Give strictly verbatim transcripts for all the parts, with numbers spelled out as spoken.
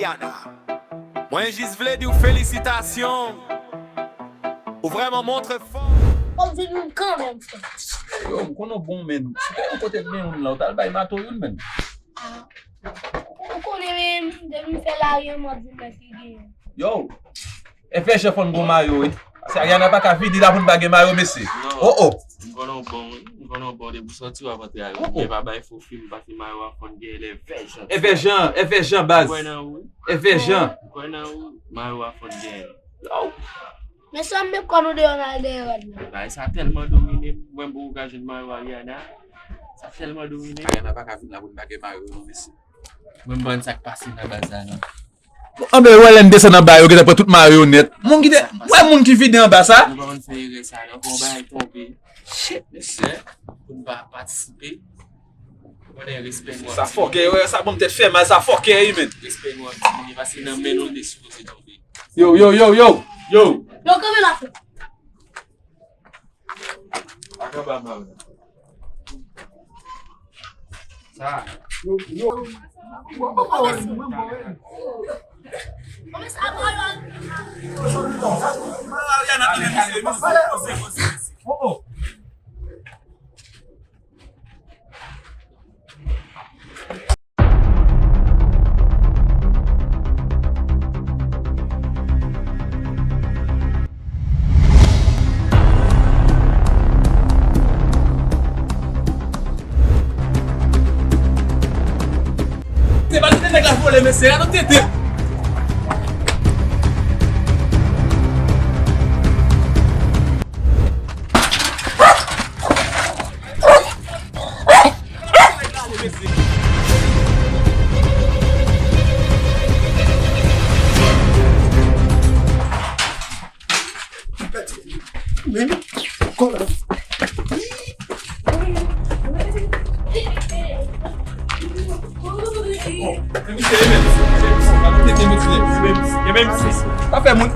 Yana. Mwen jis vle di w felisitasyon. Ou vrèman montre fòs. Ou vin moun kanmenm, frè. Yo, m konnen w bon, men. Si te yon kote men youn la, ou t al bay Mato youn, men. Ah. Ou konnen, men, depi m fè lari an, m ap di mèsi genyen. Yo, Evèjan fò n gon mayo, wi. Paske Ariana pa ka vini la pou n pa gen mayo, mesye. Non. Oh, oh. M konnen w bon, wi. M konnen w bon depi w sòti w ap antre a yo. Oh, oh. Gen pa bay fo fim, paske mayo a fò n genyen lè Evèjan. Evèjan, Evèjan, baz. M kwè nan ou, wi. Evèjan. M kwè nan ou, mayo a fò n genyen. Yo. Men sa m met kò nou deyò n al dèyè rad la. Bagay sa tèlman domine m, mwen m poko ka jwenn mayo Ariana. Sa tèlman domine m. Ariana pa ka vin la pou n pa gen mayo, non, mesye. Mwen m pa konn sa k pase nan baz la, non. Anben, wè lè n desann anba yo, gentan pran tout mayo yo nèt. Moun ki te, wè moun ki vide anba sa. Nou pa konn fè erè sa, non, pou yon bagay tonbe. Shit, mesye. Pou n pa patisipe. Konnen respè nou ap diminye. Sa fòkè, wè, sa ban m tèt fè mal, sa fòkè, wi, men. Respè nou ap diminye, paske nan men nou l te sipoze tonbe. Yo, yo, yo, yo, yo. Yo, kanpe la, frè. Ak anba mayo. Sa. Yo, yo. Oh, oh. Se pa tete nèg la vole, mesye, a nou tete. Men, kòlè. Sa fè moun,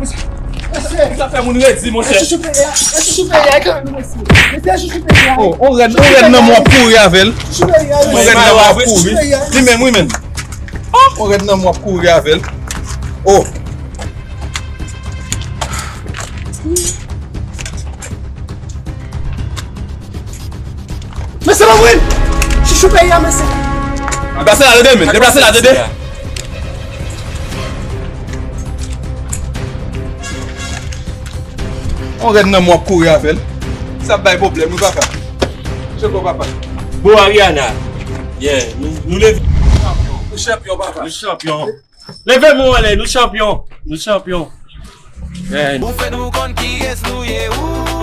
sa fè moun redi, monchè. Oh, on rèd, on rèd nan mwen ap kouri avè l. On rèd nan mwen ap kouri. Li menm, wi, menm. On rèd nan mwen ap kouri avè l. Oh. Mesye, pa mouri! Chouchou peyi a, mesye! Deplase la, tande, men! Deplase la, tande! On rèd nan mwen ap kouri avè l. Sa ap bay pwoblèm, wi, papa. Chèf, papa. Bon, Ariana. Yeah, nou, nou leve. Nou chanpyon, papa. Nou chanpyon. Leve men w anlè, nou chanpyon. Nou chanpyon. Yeah. Ou fè nou konn kiyès nou ye, ou.